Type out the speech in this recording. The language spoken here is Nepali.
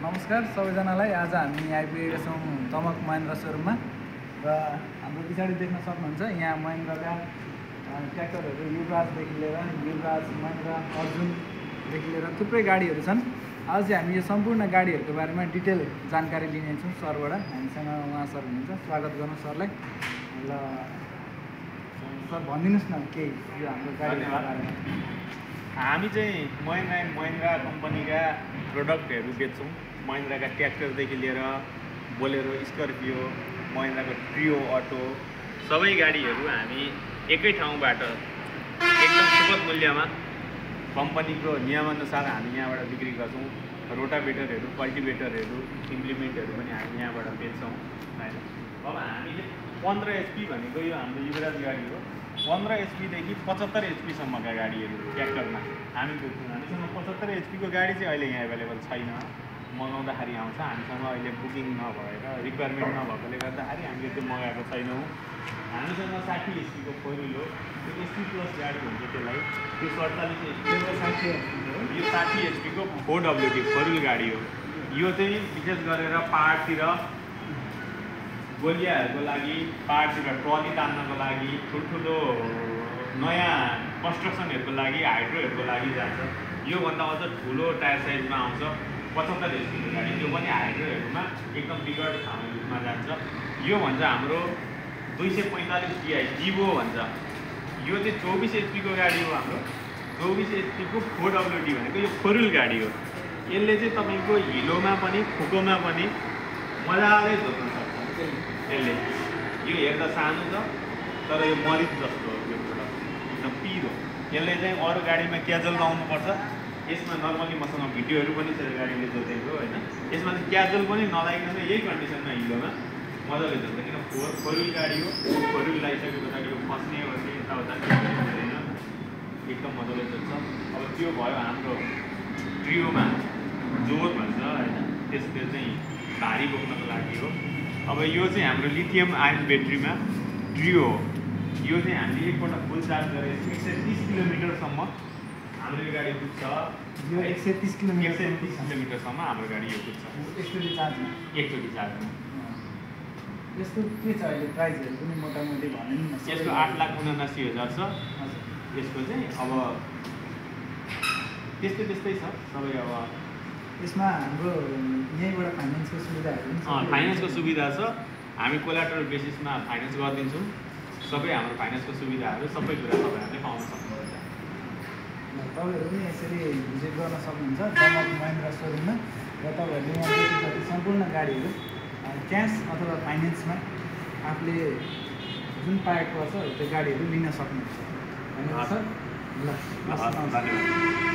नमस्कार सबैजनालाई। आज हामी आइपुगेका छौँ चमक महिन्द्रा सोरुममा र हाम्रो पछाडि देख्न सक्नुहुन्छ यहाँ महिन्द्राका ट्र्याक्टरहरू युवराजदेखि लिएर युवराज महिन्द्रा अर्जुनदेखि लिएर थुप्रै गाडीहरू छन्। आज चाहिँ हामी यो सम्पूर्ण गाडीहरूको बारेमा डिटेल जानकारी लिनेछौँ सरबाट। हामीसँग उहाँ सर हुनुहुन्छ, स्वागत गर्नु सरलाई। ल सर भनिदिनुहोस् न केही यो हाम्रो गाडीको बारेमा। हामी चाहिँ महिन्द्रा एन्ड महिन्द्रा कम्पनीका प्रोडक्टहरू बेच्छौँ। महिन्द्राका ट्र्याक्टरदेखि लिएर बोलेरो, स्कर्पियो, महिन्द्राको ट्रियो अटो सबै गाडीहरू हामी एकै ठाउँबाट एकदम सुपथ मूल्यमा कम्पनीको नियमअनुसार हामी यहाँबाट बिक्री गर्छौँ। रोटावेटरहरू, कल्टिभेटरहरू, इम्प्लिमेन्टहरू पनि हामी यहाँबाट बेच्छौँ होइन। अब हामीले 15 HP भनेको यो हाम्रो युवराज गाडी हो। 15 HPदेखि 75 HPसम्मका गाडीहरू ट्र्याक्टरमा हामी बेच्छौँ। हामीसँग 75 HPको गाडी चाहिँ अहिले यहाँ एभाइलेबल छैन, मगाउँदाखेरि आउँछ। हामीसँग अहिले बुकिङ नभएर रिक्वायरमेन्ट नभएकोले गर्दाखेरि हामीले त्यो मगाएको छैनौँ। हामीसँग 60 HPको फोर व्हिल हो, त्यो HP प्लस गाडी हुन्छ त्यसलाई। त्यो 47 HP हो, 60 HP हो। यो 60 HPको 4WD फोर व्हिल गाडी हो। यो चाहिँ विशेष गरेर पाहाडतिर गोलियाहरूको लागि, पाहाडतिर ट्रली तान्नको लागि, ठुल्ठुलो नयाँ कन्स्ट्रक्सनहरूको लागि, हाइड्रोहरूको लागि जान्छ। योभन्दा अझ ठुलो टायर साइजमा आउँछ 75 HPको गाडी, त्यो पनि हाइड्रोहरूमा एकदम बिगड ठाउँमा जान्छ। यो भन्छ हाम्रो 245 DI जिभो भन्छ। यो चाहिँ 24 HPको गाडी हो। हाम्रो 24 HPको 4WD भनेको यो फोर व्हिल गाडी हो। यसले चाहिँ तपाईँको हिलोमा पनि फुकोमा पनि मजाले जोत्न सक्छ। यसले यो हेर्दा सानो छ तर यो मरिच जस्तो हो। यो प्रोडक्ट एकदम पिरो। यसले चाहिँ अरू गाडीमा क्याजुअल लाउनुपर्छ। यसमा नर्मली मसँग भिडियोहरू पनि छ गाडीले जोतेको होइन। यसमा चाहिँ क्याजुअल पनि नलागिकन यही कन्डिसनमा हिलोमा मजाले जोत्छ। किन फोर व्हिल गाडी हो। फोर व्हिल लगाइसके पछाडि यो फस्ने ओर्ने यताउता हुँदैन, एकदम मजाले जोत्छ। अब त्यो भयो हाम्रो ट्रियोमा जोर भन्छ होइन, त्यसको चाहिँ भारी बोक्नको लागि हो। अब यो चाहिँ हाम्रो लिथियम आयन ब्याट्रीमा ट्रियो हो। यो चाहिँ हामीले एकपल्ट फुल चार्ज गरेर 130 किलोमिटरसम्म हाम्रो यो गाडी पुग्छ। यो 130 किलोमिटरसम्म हाम्रो गाडी यो पुग्छ एकचोटि चार्जमा। यसको के छ अहिले प्राइसहरू पनि मोटामोटी भनिदिनु न। यसको 8,79,000 छ यसको चाहिँ। अब त्यस्तै छ सबै। अब यसमा हाम्रो यहीँबाट फाइनेन्सको सुविधाहरू पनि छ। फाइनेन्सको सुविधा छ। हामी कोलाटरल बेसिसमा फाइनेन्स गरिदिन्छौँ। सबै हाम्रो फाइनेन्सको सुविधाहरू सबै कुरा तपाईँहरूले पाउन सक्नुहुन्छ। तपाईँहरू पनि यसरी भिजिट गर्न सक्नुहुन्छ चमक महिन्द्रा सोरुममा र तपाईँहरूले यहाँ देखिसके सम्पूर्ण गाडीहरू क्यास अथवा फाइनेन्समा आफूले जुन पाएको छ त्यो गाडीहरू लिन सक्नुहुन्छ। धन्यवाद सर। ल धन्यवाद।